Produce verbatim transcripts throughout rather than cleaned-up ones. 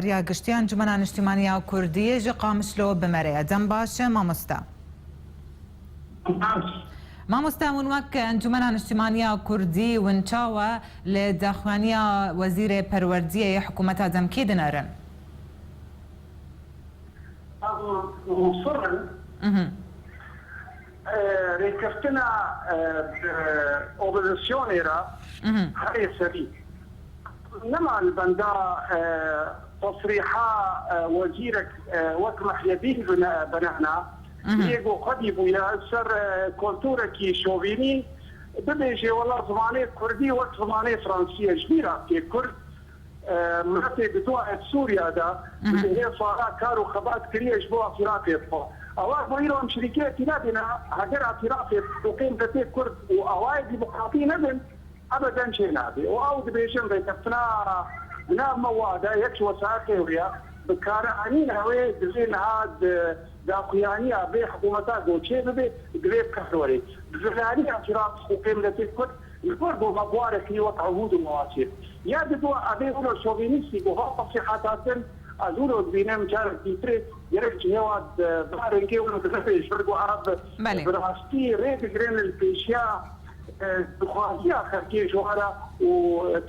Riya Giştî Encûmena Niştîmaniya Kurdî ji Qamişlo bi me re ye. Dem baş e, mamoste. Mamoste, hûn wek Encûmena Niştîmaniya Kurdî win çawa li daxuyaniya Wezîrê Perwerdiyê yê hikûmeta demkî dinerin? Em musir in. Mhm. E, rêkeftina, e, bi opozisyonê re Mhm. herê serî. Nema li benda, e, tesrîha, e, wezîrek, e, wek Mehyedîn bine-, binehna, Mhm. yê ku xwedî bûye ser, e, kulturekî şovînî, bibêje, wela zimanê kurdî wek zimanê fransî ye, ji bîra tê kurd, e, miletê di dua Sûriya de Mhm. bi hê sala kar û xebat kiriye ji bo îtirafê xwe. Ewa ku îro em şirîkê tîne bîne, heger îtirafê hiqûqê miletê kurd û awayê demokratî nebin, ebeden çê nabe. Û ew dibêjin rêkeftina di nav me wa de, yek ji wesayetê wê ye, bi kar anîna wê divê niha di daxuyaniya vê hikûmeta ku çê bibe, divê bi kar were. Bi zilamî îtiraf hiqûqê miletê kurd li gor ku me bi wa re kirî wek ehûd û mewasîq. Ya di dua evê wilo şovînîstî ku ha tesrîhat hatin, ez wilo dibînim carek dîtirê gerek cihê wa di va rengê wilo dixebê ji ber ku ev Belê. bi rastî rê digirin li pêşiya, e, dixwaziya xelkê ji wa re û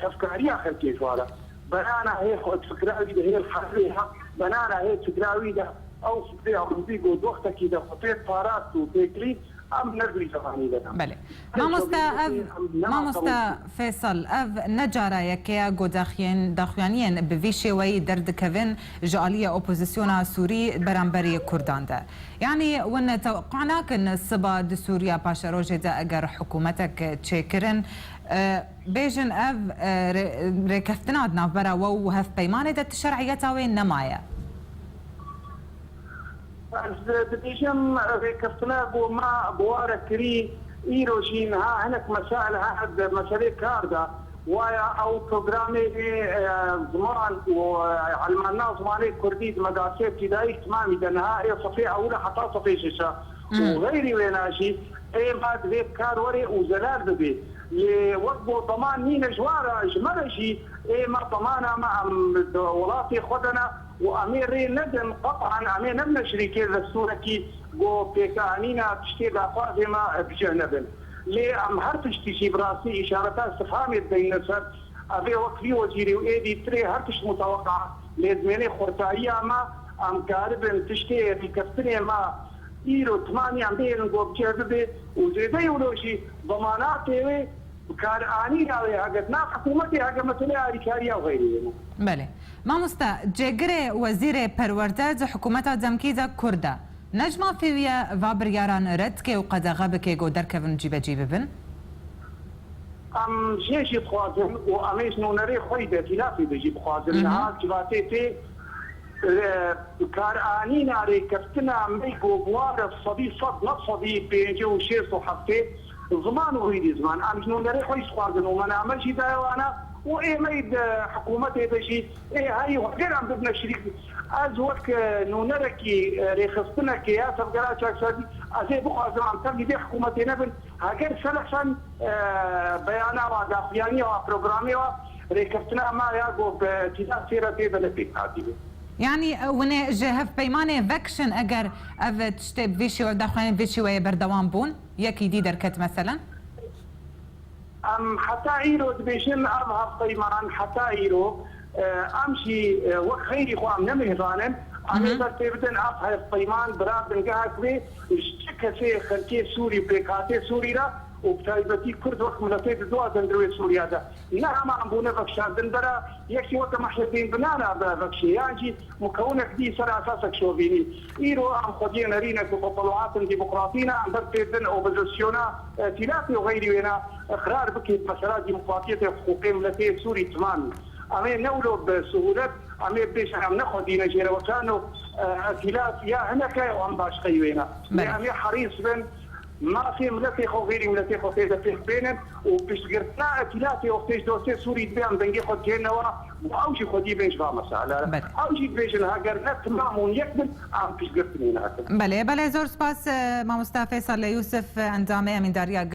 tevkariya xelkê ji wa re. Berana hê xwe fikra wî de hê li herbê ha, berana hê fikra wî de ew fikrê ewrûbî ku di wextekî de xwe pê parast û pê kirî, em ne dû zemanî de ne. Belê. Mamoste, ev, mamoste Feysal, ev ne cara yekê ye ku daxuyên-, daxuyaniyên bi vî şêweyî derdikevin ji aliyê opozisyona Sûrî beramberî Kurdan de. Yanî hûn teweqqa nakin siba di Sûriya paşerojê de eger hikûmetek çêkirin, e, bêjin ev, e, rê-, rêkeftina di navbera we û hevpeymanê de ti şer'iyeta wê nemaye? Ez dibêjim, rêkeftina ku me bi wa re kirî, îro jî niha hinek mesail hene di meselê kar de. Waya ew programê, e, ziman û, e, elmanina zimanê kurdî di medasê îbtidayî temamî de niha ê sefê ewil e heta sefê şeş e. Û Hmm. xeyrî wêna jî ê me divê bi kar were û zelal bibe. Lê wek ku deman nîne ji wa re, ji me re jî ê me demana me em di welatê xwe de ne. û em ê rê nedin, qetan em ê nebine şirîkê destûrekî ku pêkanîna tiştê daxwazê me bi cih nebin. Lê em her tiştî jî bi rastî îşareta istifhamê dideyne ser. Ev ê wek vî wezîrê û êdî tirê her tişt muteweqa, lê dimênê xurtariya me, em karibin tiştê rêkeftinê me îro timanî em bihêlin ku bi cih bibe û zêdeyê wilo jî demanatê wê Bi kar anîna wê, heger nav hikûmetê, heger meselê alîkariya û xeyrî wê ne. Belê. Mamoste, cêgirê wezîrê perwerde di hikûmeta demkî de kurd e. Ne ji mafê wî ye va biryaran red ke û qedexe bike ku derkevin cîbecî bibin? Em jê jî dixwazin û em ê ji nûnerê xwe yî de, tîlafê de jî bixwazin. Hı hı. Niha civatê tê, e, bi kar anîna rêkeftina me ku bi wa re sedî sed, ne sedî pêncî û şêst û heftê, ziman û xeyrî ziman. Em ji nûnerê xwe jî dixwazin û me name jî daye wana û ê me yî di hikûmetê de jî ê heyî heger em bibine şirîk. Ez wek, e, nûnerekî, e, rêxistinekê ya Tevgera Çakserdî, ez ê bixwazim em tevlî vê hikûmetê nebin. Heger selefen, e, beyana wa, daxuyaniya wa, programê wa, rêkeftina me ya ku bi tîla sê re tê de ne pêk hatî be. Yanî, e, hûn ê ji hevpeymanê vekişin eger ev tiştê bi vî şêwe, daxuyanî vî şêweyê berdewam bûn? Yekî dî derket meselen? Em heta îro dibêjin ev hevpeyman heta îro, e, em jî, e, wek xeyrî xwe em ne mêvan in. Em ê Hı hı. ber pê bidin ev hevpeyman bira bingehek bê ji çi kesê xelkê Sûrî û pêkhatê Sûrî re û bi taybetî Kurd wek miletê di dua dendiriwê Sûriya de. Ne hema em bûne vekişandin bera yekî weke Mehyedîn binana be vekişê yan jî mukewnek dî ser esasek şovînî. Îro em xwediyê nerînek û tepelûatên demokratî ne, em ber pê bidin opozisyona, e, tîlafê û xeyrî wêna, e, qrar bike bi mesela demokratiyetê û hiqûqê miletê Sûrî timamî. Em ê ne wilo bi sihûlet, em ê bibêjin em ne xwedî ne jêrewekan û, e, tîlaf ya hineke û em başqey wêna. Lê Belê. em ê herîs bin, mafê miletê xwe, xeyrî miletê xwe pê de pêk bênin û piştgirtina îtîlafê wextê ji dostê Sûrî dibe em dengê xwe dihênine wa, bo ew jî xwedî bên ji va mesele. Belê. Ew jî dibêjin heger ne timam hûn yek bin, em piştgirtinê nakin. Belê, belê, zor spas, e, mamosta Feysal Yûsif, e, endamê Emîndariya